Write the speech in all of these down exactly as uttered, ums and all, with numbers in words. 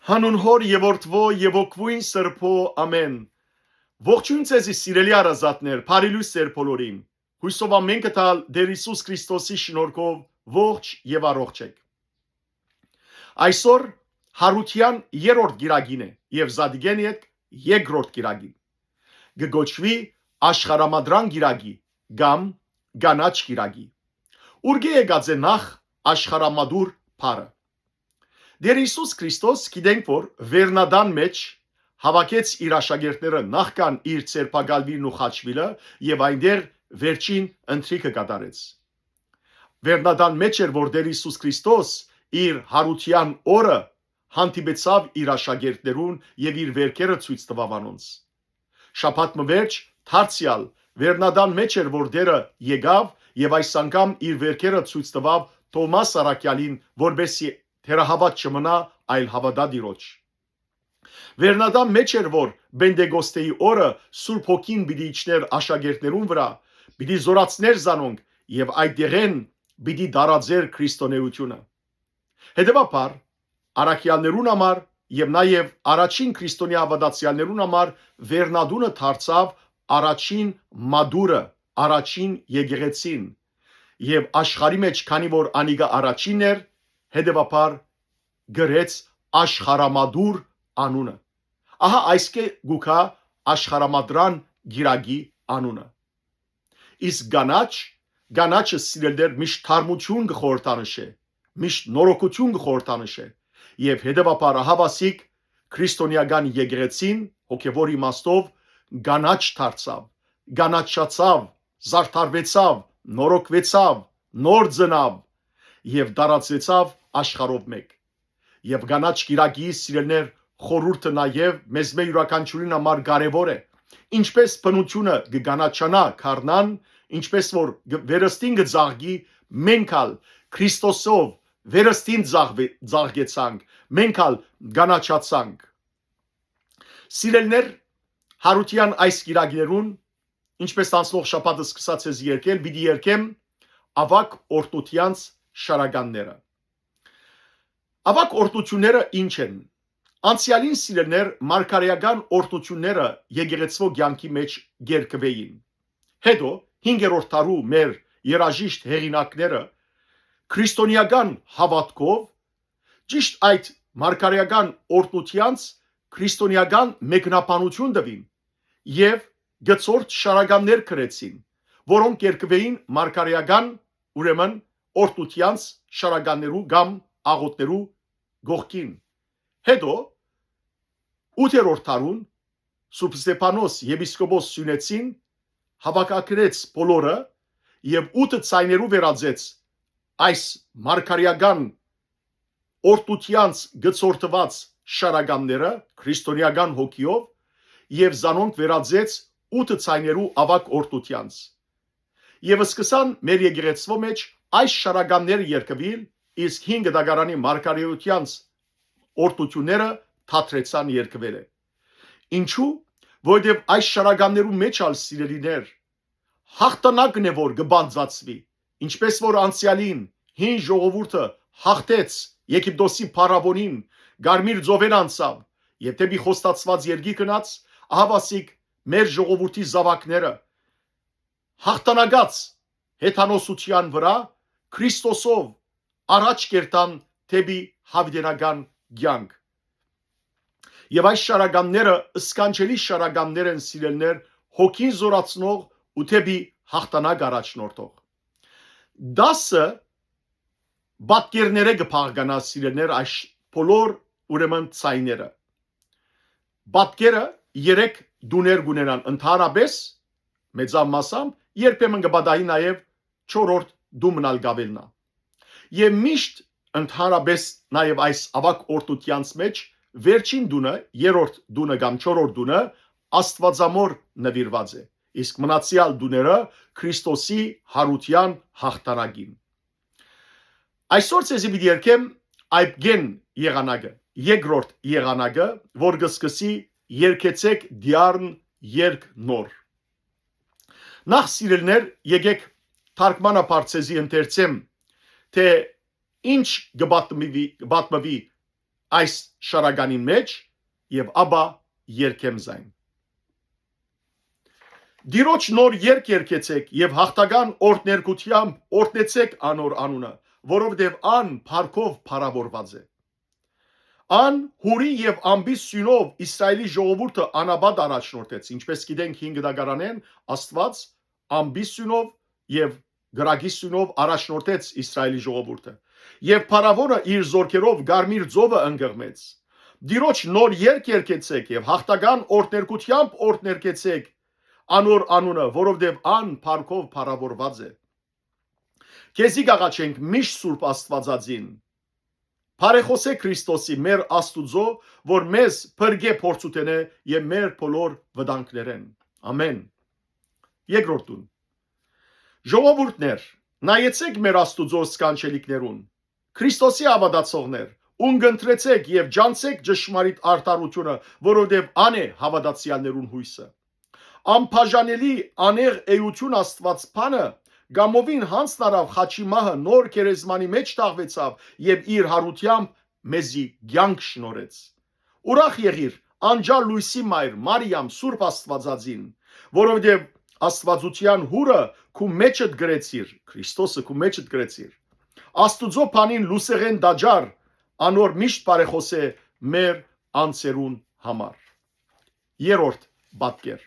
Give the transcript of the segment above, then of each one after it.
Հանուն Հօր եւ Որդւոյ եւ Հոգւոյն Սրբոյ, ամէն։ Ողջոյն ձեզի, սիրելի հարազատներ, բարի լոյս ձեր բոլորին։ Յոյսով ամէն կը տալ Տէր Յիսուս Քրիստոսի շնորհքով ողջ եւ առողջ էք։ Այսօր Յարութեան երրորդ կիրակին է եւ Զատիկէն ետք երկրորդ կիրակին։ Կը կոչուի Աշխարհամատռան կիրակի կամ Կանաչ կիրակի, ուրկէ եկած է նախ աշխարհամատուռ բառը։ Տէր Յիսուս Քրիստոս, գիտենք որ վերնատան մէջ հաւաքեց իր աշակերտները նախքան իր ձերբակալուիլն ու խաչուիլը եւ այնտեղ վերջին ընթրիքը կատարեց։ Վերնատան մէջ էր որ Տէր Յիսուս Քրիստոս իր Յարութեան օրը հանդիպեցաւ իր աշակերտներուն եւ իր վէրքերը ցոյց տուաւ անոնց։ Շաբաթ մը վերջ դարձեալ վերնատան մէջ էր որ Տէրը եկաւ եւ այս անգամ իր վէրքերը ցոյց տուաւ Թովմաս առաքեալին, որպէսզի թերահաւատ չմնայ, այլ հաւատայ Տիրոջ։ Վերնատան մէջ էր որ Պենտեկոստէի օրը Սուրբ Հոգին պիտի իջնէր աշակերտներուն վրայ, պիտի զօրացնէր զանոնք եւ այդ դեղէն պիտի տարածէր քրիստոնէութիւնը։ Հետեւաբար, առաքեալներուն համար եւ նաեւ առաջին քրիստոնեայ հաւատացեալներուն համար վերնատունը դարձաւ առաջին մատուռը, առաջին եկեղեցին եւ աշխարհի մէջ, քանի որ անիկա առաջինն էր, հետեւաբար կրեց աշխարհամատուռ անունը։ Ահա այսքէ կու գայ աշխարհամատռան կիրակի անունը։ Իսկ կանաչ, կանաչը, սիրելիներ, միշտ թարմութիւն կը խորհրդանշէ, միշտ նորոգութիւն կը խորհրդանշէ եւ հետեւաբար ահաւասիկ քրիստոնեական եկեղեցին հոգեւոր իմաստով կանաչ դարձաւ, կանաչացաւ, զարդարուեցաւ, նորոգուեցաւ, նոր ծնաւ եւ տարածուեցաւ աշխարհով մէկ։ Եւ կանաչ կիրակի, սիրելիներ, խորհուրդը նաեւ մեզմէ իւրաքանչիւրին համար կարեւոր է։ Ինչպէս բնութիւնը կը կանաչանայ գարնան, ինչպէս որ կը, վերստին կը ծաղկի, մենք ալ Քրիստոսով վերստին ծաղ-, ծաղկեցանք, մենք ալ կանաչացանք։ Սիրելիներ, Յարութեան այս կիրակիներուն, ինչպէս անցնող շաբաթ սկսած ես երգել, պիտի երգեմ Աւագ օրհնութեանց շարականները։ Աւագ օրհնութիւնները ի՞նչ են։ Անցեալին, սիրելիներ, մարգարէական օրհնութիւնները եկեղեցւոյ կեանքի մէջ կերկուէին։ Հետո, հինգերորդ դարու մեր երաժիշտ հեղինակները քրիստոնեական հաւատքով ճիշտ այդ մարգարէական օրհնութեանց քրիստոնեական մեկնաբանութիւն տուին եւ գցորդ շարականներ գրեցին, որոնք կերկուէին մարգարէական, ուրեմն, օրհնութեանց շարականներու կամ աղօթքներու կողքին։ Հետո, ութերորդ դարուն Սուրբ Ստեփանոս եպիսկոպոս Սիւնեցին հաւաքագրեց բոլորը եւ ութը ձայներու վերածեց այս մարգարէական օրհնութեանց գցորդուած շարականները քրիստոնեական հոգիով եւ զանոնք վերածեց ութը ձայներու աւագ օրհնութեանց։ Եւ սկսան մեր եկեղեցւոյ մէջ այս շարականները երգուիլ, իսկ հինգ դագարանի մարգարէութեանց օրհնութիւնները դադրեցան երգուելը։ Ինչու՞, որովհետեւ այս շարականներու մէջ ալ, սիրելիներ, յաղթանակն է որ կը բանձացուի, ինչպէս որ անցեալին հին ժողովուրդը յաղթեց Եգիպտոսի փարաւոնին, Կարմիր ծովէն անցաւ եւ դէպի խոստացուած երկիր գնաց, ահաւասիկ մեր ժողովուրդի զաւակները յաղթանակած հեթանոսութեան վրայ Քրիստոսով առաջ կերտան դէպի յաւիտենական կեանք։ Եւ այս շարականները սքանչելի շարականներ են, սիրելիներ, հոգին զորացնող ու դէպի յաղթանակ առաջնորդող։ Դասը պատկերներէ կը բաղկանայ, սիրելիներ, այս բոլոր, ուրեմն, ձայները։ Պատկերը երեք տուներ կունենան ընդհանրապես, մեծամասամբ, երբեմն կը պատահի նաեւ չորրորդ տուն ալ կ'աւելնայ։ Եւ միշտ ընդհանրապես նաեւ այս աւագ օրհնութեանց մէջ վերջին տունը, երրորդ տունը կամ չորրորդ տունը Աստուածամոր նուիրուած է, իսկ մնացեալ տուները Քրիստոսի յարութեան յաղթանակին։ Այսօր ձեզի պիտի երգեմ Այբկեն եղանակը, երկրորդ եղանակը, որ կը սկսի «Երգեցեք դիարն երգ նոր»։ Նախ, սիրելիներ, եկեք թարգմանաբար ձեզի ընթերցեմ, թե ինչ կը պատմվի, կը պատմվի այս շարականին մէջ եւ ապա երգեմ զայն։ Տիրոջ նոր երգ երգեցէք եւ յաղթական օրհներգութեամբ օրհնեցէք անոր անունը, որովհետեւ ան փառքով փառաւորուած է։ Ան յուրի եւ ամբի սիւնով Իսրայէլի ժողովուրդը անապատ առաջնորդեց։ Ինչպէս գիտենք, հին գտակարանէն Աստուած ամբի սիւնով եւ կրակի սիւնով առաջնորդեց Իսրայէլի ժողովուրդը։ Եւ փառաւորը իր զօրքերով կարմիր ծովը ընկղմեց։ Տիրոջ նոր երգ երգեցէք եւ յաղթական օրհներգութեամբ օրհներգեցէք անոր անունը, որովհետեւ ան փառքով փառաւորուած է։ Քեզի կ'աղաչենք միշտ Սուրբ Աստուածածին, բարեխօսէ Քրիստոսի, մեր Աստուծոյ, որ մեզ փրկէ փորձութենէ եւ մեր բոլոր վտանգներէն։ Ամէն։ Երկրորդ տուն։ Ժողովուրդներ, նայեցէք մեր Աստուծոյ սքանչելիքներուն, Քրիստոսի հաւատացողներ, ուն կ'ընտրեցէք եւ ջանցէք ճշմարիտ արդարութիւնը, որովհետեւ ան է հաւատացեալներուն յոյսը։ Անբաժանելի անեղծ էութիւն Աստուած բանը կամովին յանձն առաւ խաչի մահը, նոր գերեզմանի մէջ թաղուեցաւ եւ իր յարութեամբ մեզի կեանք շնորհեց։ Ուրախ եղիր, անճար լոյսի մայր, Մարիամ, Սուրբ Աստուածածին, որովհետեւ Աստուածութեան յուրը քու մէջդ գրեցիր, Քրիստոսը քու մէջդ գրեցիր։ Աստուծոյ բանին լուսեղէն տաճար, անոր միշտ բարեխօսէ մեր անձերուն համար։ Երրորդ պատկեր։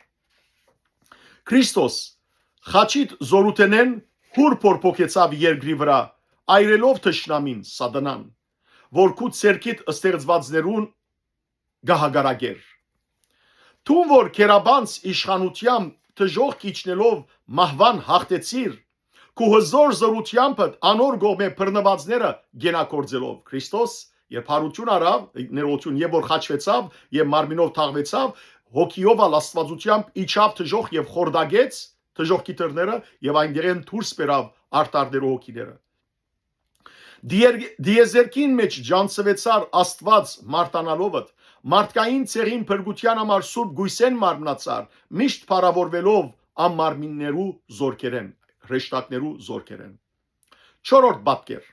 Քրիստոս խաչիդ զօրութենէն յուր փորփոքեցաւ երկրի վրայ, այրելով թշնամին, սատանան, որ քու ձեռքիդ ստեղծուածներուն կը հակառակէր։ Դուն որ քերաբանց իշխանութեամբ դժոխք իջնելով մահուան յաղթեցիր, քու հզոր զօրութեամբդ անոր կողմէ բռնուածները կենակործելով։ Քրիստոս երբ յարութիւն առաւ, ներողութիւն, երբ որ խաչուեցաւ եւ մարմինով թաղուեցաւ, հոգիով ալ Աստուածութեամբ իջաւ դժոխք եւ խորտակեց դժոխքի դռները եւ այնտեղէն դուրս բերաւ արդարներու հոգիները։ Դիեր-, դիեզերքին մէջ ջանցուեցար Աստուած մարդանալովդ, մարդկային ցեղին փրկութեան համար սուրբ գոյսէն մարմնացար, միշտ փառաւորուելով անմարմիններու զօրքերէն, հրեշտակներու զօրքերէն։ Չորրորդ պատկեր։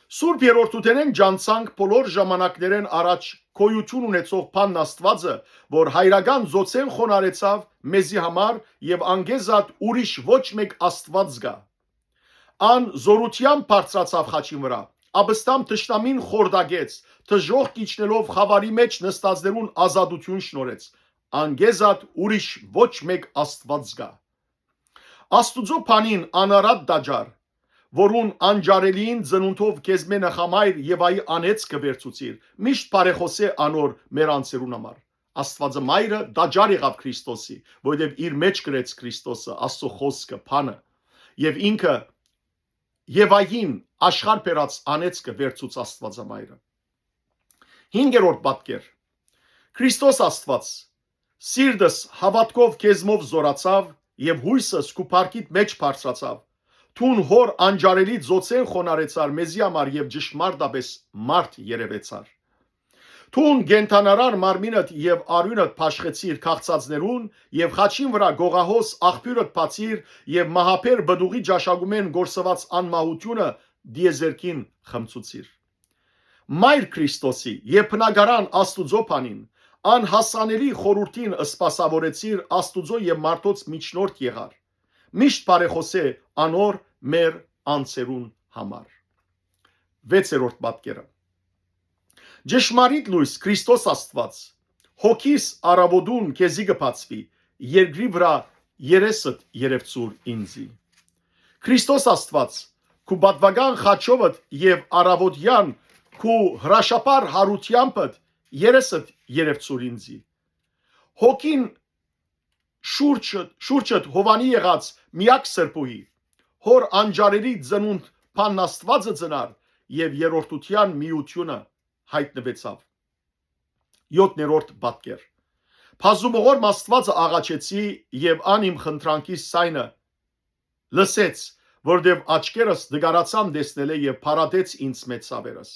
Սուրբ երրորդութենէն ջանցանք բոլոր ժամանակներէն առաջ գոյութիւն ունեցող բանն Աստուածը, որ հայրական ծոցէն խոնարհեցաւ մեզի համար եւ անկեզատ ուրիշ ոչ մէկ Աստուած կայ։ Ան զօրութեամբ բարձրացաւ խաչին վրայ, ապստամբ թշնամին խորտակեց, դժոխք իջնելով խաւարի մէջ նստածներուն ազատութիւն շնորհեց։ Անկեզատ ուրիշ ոչ մէկ Աստուած կայ։ Աստուծոյ բանին անարատ տաճար, որուն անճարելիին ծնունդով քեզմէ նախամայր Եվայի անեծքը վերցուցիր, միշտ բարեխօսէ անոր մեր անձերուն համար։ Աստուածը մայրը տաճար եղաւ Քրիստոսի, որովհետեւ իր մէջ գրեց Քրիստոսը, Աստծո խօսքը, բանը, եւ ինքը Եվային աշխարհ բերած անեծքը վերցուց Աստուածը մայրը։ Հինգերորդ պատկեր։ Քրիստոս Աստուած, սիրտս հաւատքով քեզմով զորացաւ եւ յոյսս քու փառքիդ մէջ բարձրացաւ։ Դուն հոր անճարելի ծոցէն խոնարհեցար մեզի համար եւ ճշմարտապէս մարդ երեւեցար։ Դուն կենդանարար մարմինդ եւ արիւնդ բաշխեցիր քաղցածներուն եւ խաչին վրայ գողահոս աղբիւրդ բացիր եւ մահաբեր պտուղի ճաշակումէն կորսուած անմահութիւնը դիեզերքին խմցուցիր։ Մայր Քրիստոսի եւ բնակարան Աստուծոյ բանին, անհասանելի խորհուրդին սպասաւորեցիր, Աստուծոյ եւ մարդոց միջնորդ եղար։ Միշտ բարեխօսէ անոր մեր անձերուն համար։ Վեցերորդ պատկերը։ Ճշմարիտ լոյս Քրիստոս Աստուած, հոգիս առաւօտուն քեզի կը բացուի, երկրի վրայ երեսդ երեւցուր ինձի։ Քրիստոս Աստուած, քու պատուական խաչովդ եւ առաւոտեան քու հրաշափառ յարութեամբդ երեսդ երեւցուր ինձի։ Հոգին շուրջը, շուրջը Հովանի եղած միակ սրբուհի, հոր անջարելի ծնունդ Փանն Աստուածը ծնար եւ երրորդության միությունը յայտնվեցաւ։ Յոթներորդ պատկեր։ Բազումողոր Աստուածը աղաչեցի եւ ան իմ խնդրանքի սայնը լսեց, որտեւ աչքերս դգարացան տեսնելէ եւ փարատեց ինձ մեծ ցաւերս։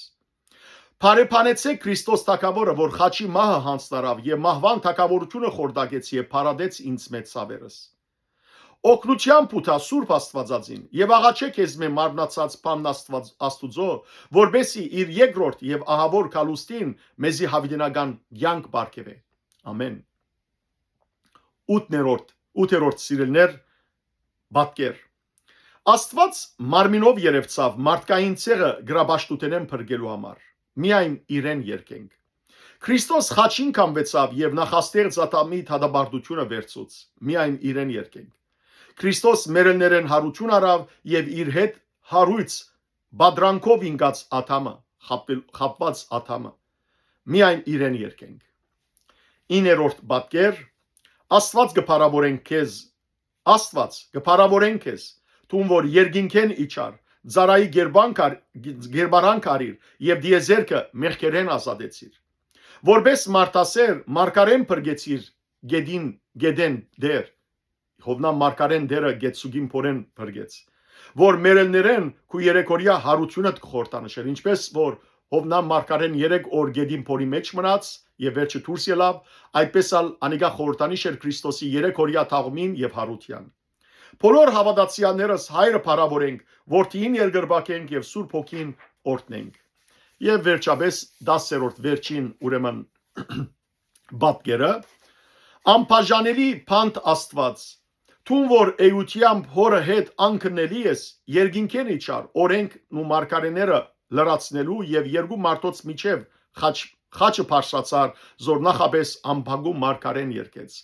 Բարեբանեցէք Քրիստոս թագաւորը, որ խաչի մահը յանձնարաւ եւ մահուան թագաւորութիւնը խորտակեց եւ փարատեց ինձ մեծ ցաւերս։ օգնութեան փութա Սուրբ Աստուածածին եւ աղաչէ քեզմէ մարմնացած բանն Աստուած, Աստուծոյ, որպէս զի իր երկրորդ եւ ահաւոր գալուստին մեզի յաւիտենական կեանք պարգեւէ։ Ամէն։ Ութերորդ, ութերորդ, սիրելիներ, պատկեր։ Աստուած մարմինով երեւցաւ մարդկային ցեղը գրապաշտութենէն փրկելու համար։ Միայն իրեն երգենք։ Քրիստոս խաչին կամուեցաւ եւ նախաստեղծ Ադամի դատապարտութիւնը վերցուց։ Միայն իրեն երգենք։ Քրիստոս մեռելներէն յարութիւն առաւ եւ իր հետ յարոյց պատրանքով ինկած Ադամը, խաբել, խաբուած Ադամը։ Միայն իրեն երգենք։ Իններորդ պատկեր, Աստուած կը փառաւորենք քեզ, Աստուած, կը փառաւորենք քեզ, դուն որ երկինքէն իջար, ծառայի կերպանք ար-, կերպարանք արիր եւ դիեզերքը մեղքերէն ազատեցիր։ Որպէս մարդասեր, մարգարէն փրկեցիր գետին, գետէն դեր, Յովնան մարգարէն դերը գեցուկին փորեն փրկեց, որ մեռելներէն քու երեքօրեայ յարութիւնդ կը խորհրդանշեր, ինչպէս որ Յովնան մարգարէն երեք օր գետին փորի մէջ մնաց եւ վերջը դուրս ելաւ, այդպէս ալ անիկա խորհրդանիշ էր Քրիստոսի երեքօրեայ թաղումին եւ յարութեան։ Բոլոր հաւատացեալներս Հայրը փառաւորենք, Որդիին երկրպագենք եւ Սուրբ Հոգին օրհնենք։ Եւ վերջապէս, տասերորդ, վերջին, ուրեմն, պատկերը, անբաժանելի բանտ Աստուած, դուն որ էութեամբ Հօրը հետ անկրնելի ես, երկինքէն իջար, օրէնքն ու մարգարէները լրացնելու եւ երկու մարդոց միջեւ խաչ-, խաչը բարձրացար, զոր նախապէս անփակում մարգարէն երգեց։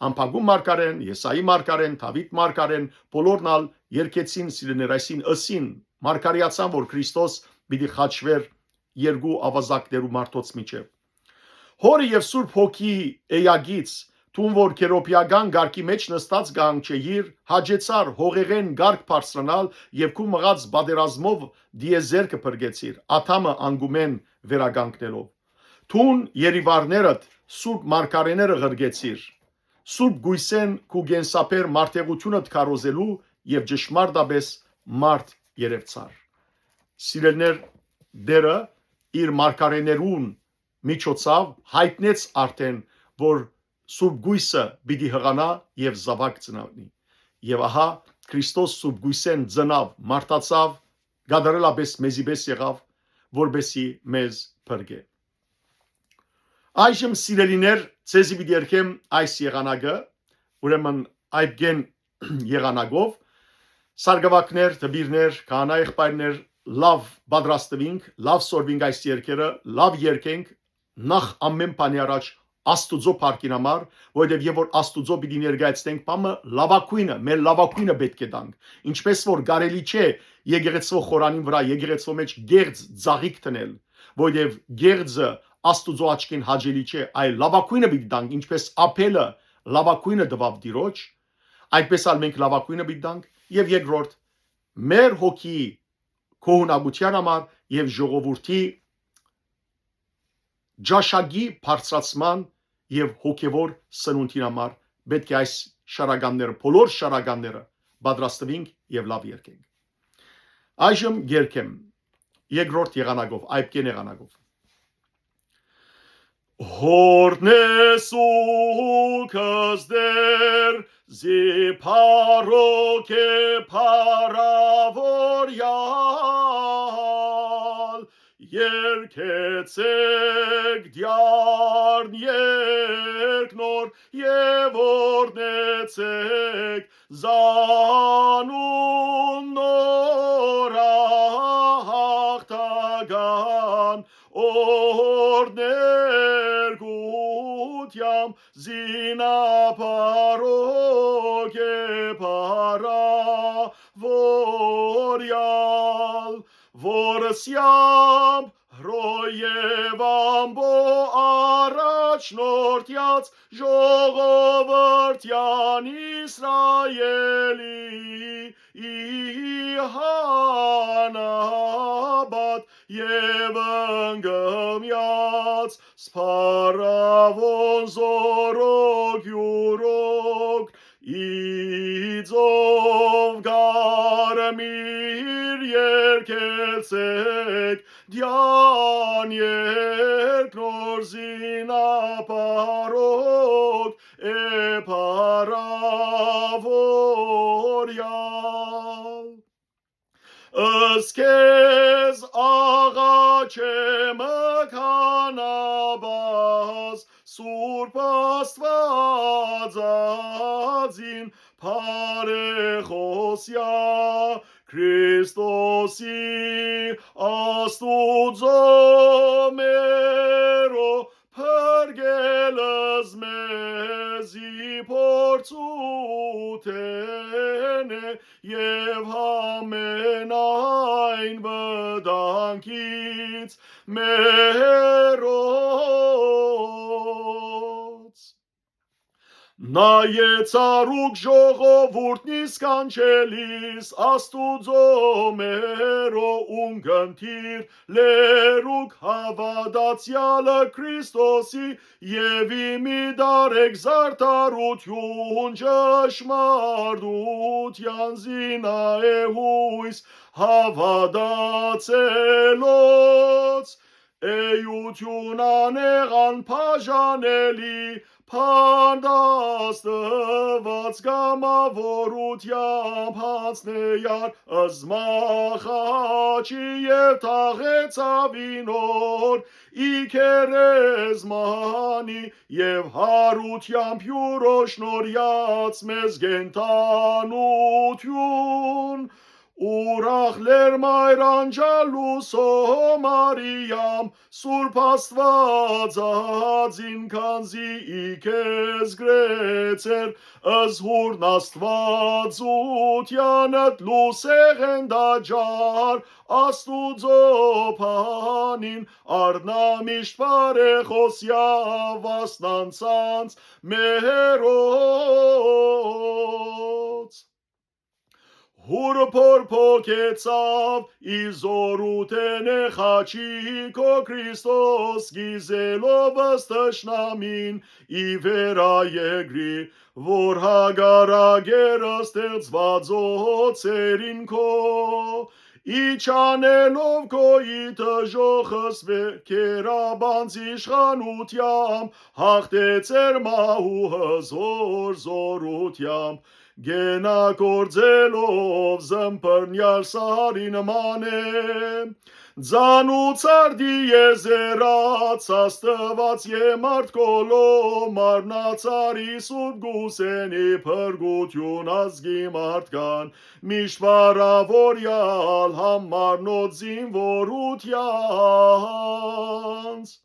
Անփակում մարգարէն, Եսայի մարգարէն, Դաւիթ մարգարէն, բոլորն ալ երգեցին, սիրելիներ, այսին ըսին, մարգարեացան, որ Քրիստոս պիտի խաչուէր երկու աւազակներու մարդոց միջեւ։ Հօրը եւ Սուրբ Հոգի էակից, դուն որ քերոբիական կարգի մէջ նստած կհանջէիր, հաճեցար հողեղէն կարգ բարձրանալ եւ քու մղած պատերազմով դիեզերքը փրկեցիր, Ադամը անկումէն վերականգնելով։ Դուն երիվարներդ, սուրբ մարգարէները ղրկեցիր, Սուրբ Կոյսէն քու կենսաբեր մարդեղութիւնդ քարոզելու եւ ճշմարտապէս մարդ երեւցար։ Սիրելիներ, Տէրը իր մարգարէներուն միջոցաւ յայտնեց արդէն, որ Սուրբ Կոյսը պիտի յղանայ եւ զաւակ ծնաւնի։ Եւ ահա, Քրիստոս Սուրբ Կոյսէն ծնաւ, մարդացաւ, կատարելապէս մեզի պէս եղաւ, որպէսզի մեզ փրկէ։ Այժմ, սիրելիներ, ձեզի պիտի երգեմ այս եղանակը, ուրեմն, այբկեն եղանակով, սարկաւակներ, դպիրներ, քահանայ եղբայրներ, լաւ պատրաստուինք, լաւ սորվինք այս երգերը, լաւ երգենք, նախ ամէն բանի առաջ Աստուծոյ փառքին համար, որովհետեւ երբ որ Աստուծոյ պիտի ներկայացնենք բանը, լաւագոյնը, մեր լաւագոյնը պէտք է տանք։ Ինչպէս որ կարելի չէ եկեղեցւոյ խորանին վրայ, եկեղեցւոյ մէջ կեղծ ծաղիկ դնել, որովհետեւ կեղծը Աստուծոյ աչքին հաճելի չէ, այլ լաւագոյնը պիտի տանք, ինչպէս Աբէլը լաւագոյնը տուաւ Տիրոջ, այդպէս ալ մենք լաւագոյնը պիտի տանք։ Եւ երկրորդ, մեր հոգի գոհունակութեան համար եւ ժողովուրդի ճաշակի բարձրացման եւ հոգեվոր սնունդին համար պէտք է այս շարականները, բոլոր շարականները պատրաստուինք եւ լաւ երգենք։ Այժմ երգեմ երկրորդ եղանակով, այբկեն եղանակով։ Հորնես ու կզդեր զի փառոք է փառաւորեալ, երգեցեք դիարն երկնոր եւ օրհնեցեք զանուն նորահաղթական, օրհներ գութեամ զինապարոք է փառաւորեալ, որ սյամբ հրոյ եւ ամբո առաջնորդեաց ժողովրդեան Իսրայելի, ի հանապատ եւ ընկմեաց սփառաւոն զօրոք յուրոք, ի ծով կարմիր երգեցեք դիան երկնոր զինապարոք է փառաւոր Յալ։ Ըսկեզ աղաչեմ, քանապազ Սուրբ Աստուածածին, բարեխօսեայ Քրիստոսի, Աստուծոյ մերոյ, փրկելս մեզի փորձութենէ եւ ամենայն վտանգից մերոց։ Նայեցարուք ժողովուրդն, սքանչելիս Աստուծոյ մերոյ, ունկնդիր լերուկ հաւատացեալը Քրիստոսի, եւ իմի դարէք զարդարութիւն ճշմարտութեան, զինայ յոյս հաւատացելոց, էութիւն անեղան բաժանելի, փանդ Աստուած կամաւորութեամբ յանձնէ զմախ խաչի եւ թաղեցաւ ի նոր, ի գերեզմանի, եւ յարութեամբ յուրօ շնորհած մեզ կենդանութիւն։ Ուրախ լեր մայր անջալու Սոյ Մարիամ, Սուրբ Աստուածածին, քանզի ի քեզ գրեցեր զհուրն Աստուածութեանդ, լուսեղէն տաճար Աստուծոյ բանին, արթնամիշտ բարեխօսեայ Աստուածանց մերոց։ Յուրը փորփոքեցաւ ի զօրութենէ խաչի քո Քրիստոս, գիզելով թշնամին ի վերայեգրի, որ հակառակեր ստեղծուածոց սերին քո, իջանելով քո ի դժոխս վեր կերապանց իշխանութեամբ, յաղթեցեր մահու հզոր զօրութեամբ, կենագործելով զմբռնեալ սարին մանէ, ծանուցար դիեզերաց Աստուած, Եմարդ Քոլո մարմնացար, ի սուրբ գուսենի փրկութիւն ազգի մարդկան, միշտ պարաւորեալ համարնոց զինուորութեանց։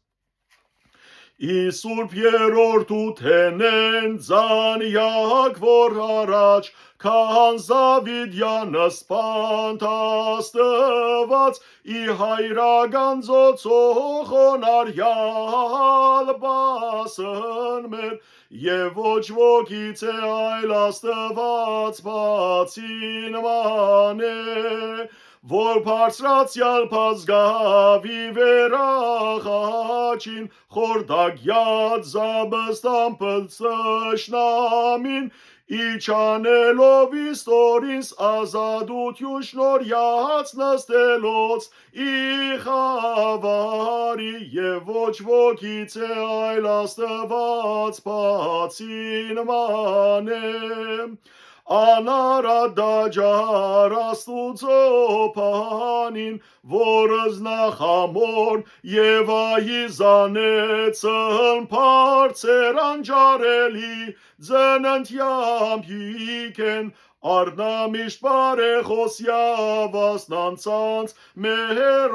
Ի սուրբ երրորդութենէն ծանեակ, որ առաջ քահան Զաւիթեան սպանդ Աստուած, ի հայրական ծոցոյ խոնարհեալ պասն մեր, եւ ոչ ոքիցէ այլ Աստուած բացին մանէ, որ բարձրացեալ բազգաւ ի վերայ խաչին, խորտակեաց զապստամբը թշնամին, իջանելով իստորինս ազատութիւն շնորհեաց նստելոց ի խաւարի, եւ ոչ ոքիցէ այլ Աստուած բացին մանէ, անարատ տաճար Աստուծոյ բանին, որ զնախամորն Եվայի զանեցն բարձր անջարելի ծննդեամբ յիկէն, արթնամիշտ բարեխօսեայ Աստուածանց մերոց։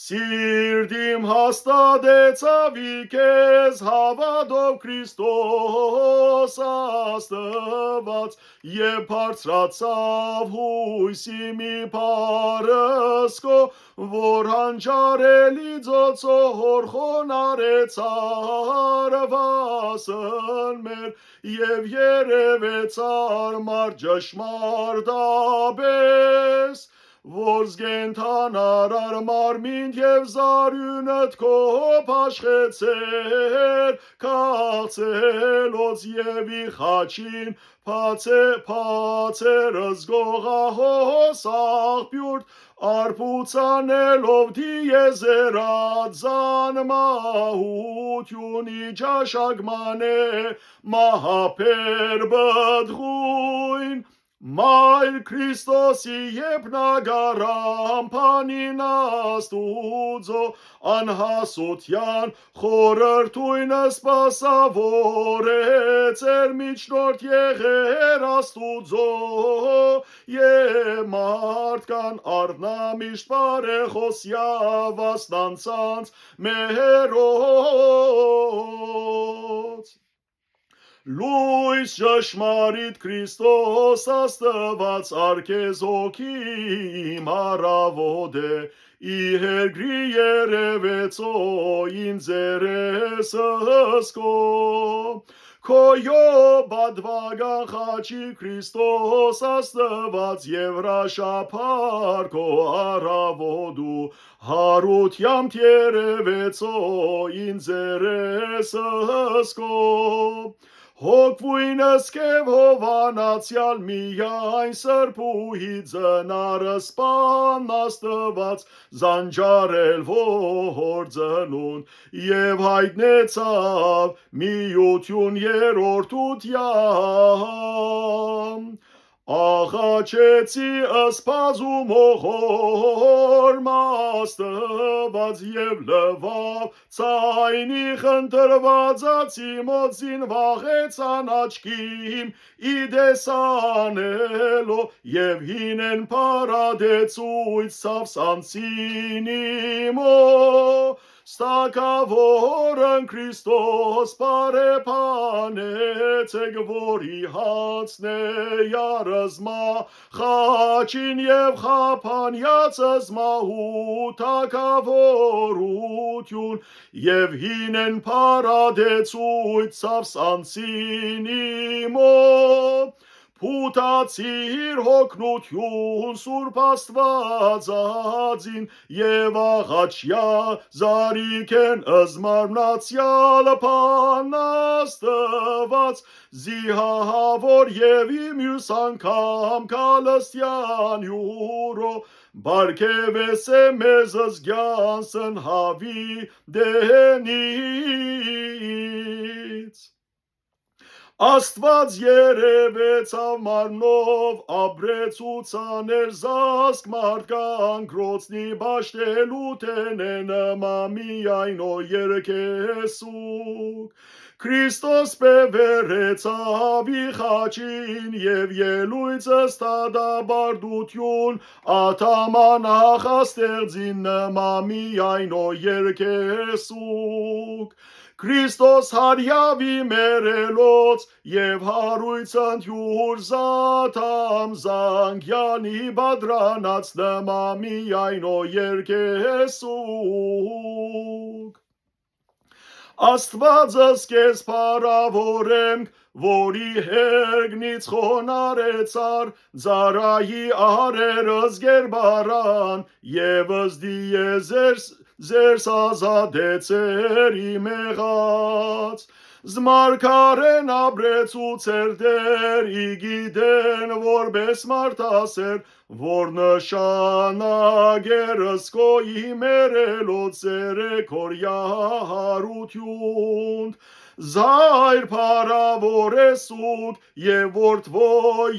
Սիրտիմ հաստատեցաւ ի քեզ հաւատով Քրիստոս Աստուած, եւ բարձրացաւ յոյսի մի պարսկո, որ անջարելի ծոցոյ խոնարհեցար վասն մեր, եւ երեւեցար մար ճշմարտապէս որ զգենդանար արմարմինդ եւ զարիւնդ քո փաշխեցեր, քաղցելոց եւ ի խաչին, փացե-, փացեր զգողահոս աղբիւրդ, արբուցանելով դիեզերատ զանմահութիւնի ճաշակմանէ մահաբեր բդղույն, Մայր Քրիստոսի եպնակարան փանին Աստուծոյ անհասութեան խորհրդոյնը սպասաւորեց, էր միջնորդ եղեր Աստուծոյ եւ մարդկան, արթնամիշտ բարեխօս Յաւասն անցանց մերոց։ Լոյս ճշմարիտ Քրիստոս Աստուած արկեզոքի իմ առաւօտ է, ի հերկրի երեւեցոյ ինձ երեսս քո։ Քոյ պատուական խաչի Քրիստոս Աստուած եւ հրաշափառ քո առաւօտու Յարութեամդ երեւեցոյ ինձ երեսս քո։ Հոգւոյնս կեւ հովանացեալ միայն սրբուհի ծնարը սպան Աստուած զանջարել որ ծնունդ եւ յայտնեցաւ միութիւն երրորդութեան։ Աղաչեցի սպասումով յորմ Աստուած եւ լուաւ ցայնի խնդրուածացի մոտ զինուաղեցան աչքիմ ի տեսանելով եւ հինեն փարատեցուց ցաւս անցին իմո Ստակաւորն Քրիստոս բարեփանեցեք, որ ի յանցն է յարզմա խաչին եւ խափանեացս մահու թագաւորութիւն եւ հինեն փարատեցուց ցաւս անցին իմո Փութացիր հոգնութիւն Սուրբ Աստուածածին եւ աղաչյա զարիքէն զմարմնացեալ փանաստուած զիհահաւոր եւ ի միւս անգամ կալստեան յուրո պարգեւես է մեզ զգյան սնհաւի դենից։ Աստուած երեւեցաւ մարմնով, ապրեց ու ցաներ զազգ մարդկան, կրոցնի պաշտելու թենէ նմա միայն ո երկեսուկ։ Քրիստոս պեւերեցաւ ի խաչին եւ ելոյցս դատապարտութիւն, ադաման ախաստեղծին նմա միայն ո երկեսուկ։ Քրիստոս հարիաւի մերելոց եւ հարոյցն յուրզատամ զանգյանի պատրանած նմա միայն ո երկեսուկ։ Աստուածս կեզ փառաւորենք, որ ի հերգնից խոնարեցար, ծառայի արերս գերբարան, եւս դիեզերս, զերս ազատեցեր ի մեղած։ Զմարգարեն ապրեցուցեր դեր, ի գիտեն որպես մարդասեր, որ նշանագերս կոյ մերելոց սերեքորյա հարութիւն, զայր փառաւոր է սուտ, եւ որդվո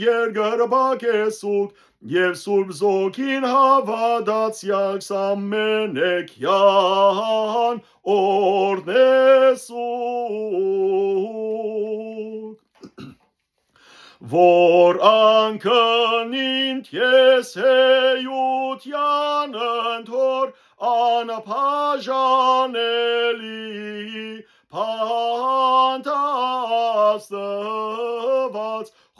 երկրպագ է սուտ, եւ Սուրբ Զոքին հաւատացեալ ամենեքեան օրնեսուկ, որ անկնինդ ես հեյութեան ընթոր անբաժանելի փանթաստված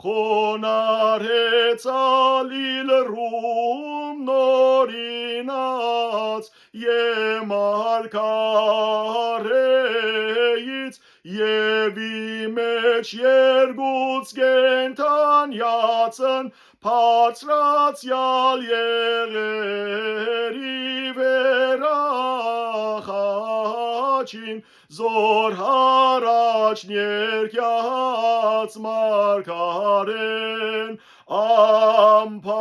խոնարհեցալ իլ ռում նորինած Եմարգարեից Եւ ի մէջ երկուց կենդանեացն բարձրացեալ եղերի վերախաչին, զոր յառաջ ներկեաց մարգարէն ամփագում,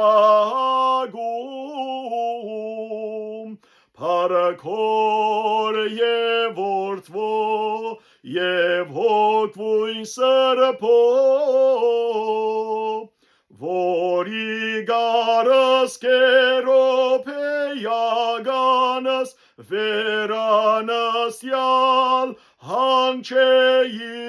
փառքոր եւ որդւոյ եւ հոգւոյն սրբոյ, որ ի գարս կերոբեականս վերանստեալ հնչէիր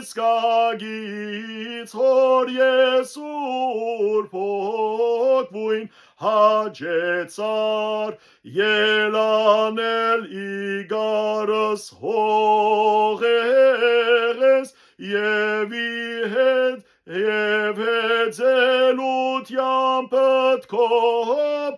իսկագից հոր ես սուրբ հոգւոյն հաճեցար ելանել ի գարս հողեղէս եւ ի հետ, եւ հեծելութեան պտքով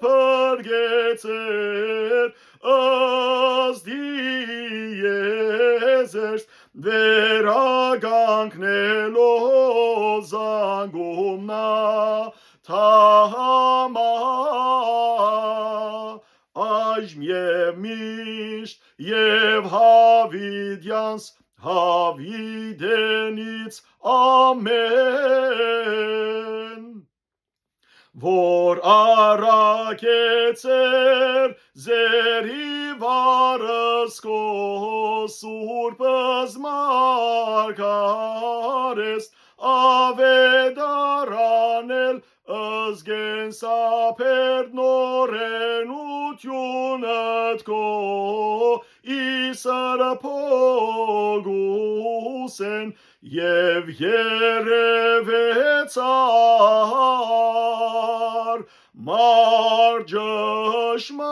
փրկեցեր ըստ դիեզերք վերականգնելով զանգում նա թամա այժմ եւ միշտ եւ յաւիտեանց յաւիտենից ամէն, որ առաքեցեր զերի վարս քո սուրբ զմարգարես աւետարանել զգեն սափերնորենութիւնդ քո, Իսրափ հոգուսեն, եւ երեւեցար մար ճշմարտաբես։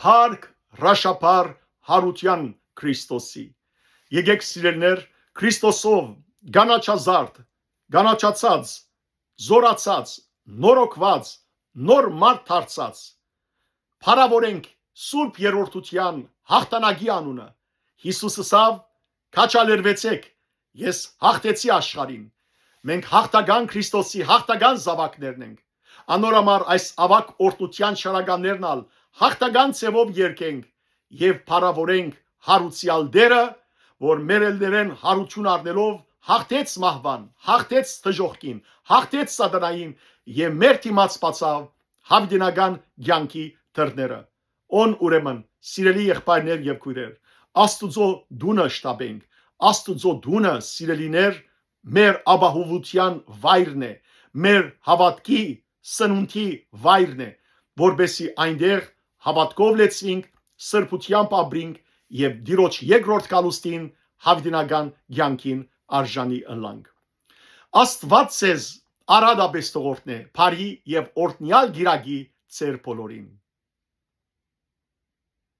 Փառք հրաշափառ յարութեան Քրիստոսի։ Եկեք, սիրելիներ, Քրիստոսով կանաչազարդ, կանաչացած, զօրացած, նորոգուած, նոր մարդ դարձած, փառաւորենք Սուրբ Երրորդութեան յաղթանակի անունը։ Յիսուս ըսաւ. «Քաջալերուեցէք, ես յաղթեցի աշխարհին»։ Մենք յաղթական Քրիստոսի յաղթական զաւակներն ենք։ Անոր համար այս աւագ օրհնութեան շարականներն ալ յաղթական ձեւով երգենք եւ փառաւորենք յարուցեալ Տէրը, որ մեր էլներէն յարութիւն առնելով յաղթեց մահուան, յաղթեց դժոխքին, յաղթեց սատանային եւ մեր դիմաց բացաւ յաւիտենական կեանքի դռները։ Ուն ուրեմն, սիրելի եղբայրներ եւ քոյրեր, Աստուծոյ տունը շտապենք։ Աստուծոյ տունը, սիրելիներ, մեր ապահովութեան վայրն է, մեր հաւատքի սնունդի վայրն է, որպէսզի այնտեղ հաւատքով լեցուինք, սրբութեամբ ապրինք եւ Տիրոջ երկրորդ գալուստին յաւիտենական կեանքին արժանի ըլլանք։ Աստուած ձեզ արատապէս թող օրհնէ, բարի եւ օրհնեալ կիրակի ձեր բոլորին։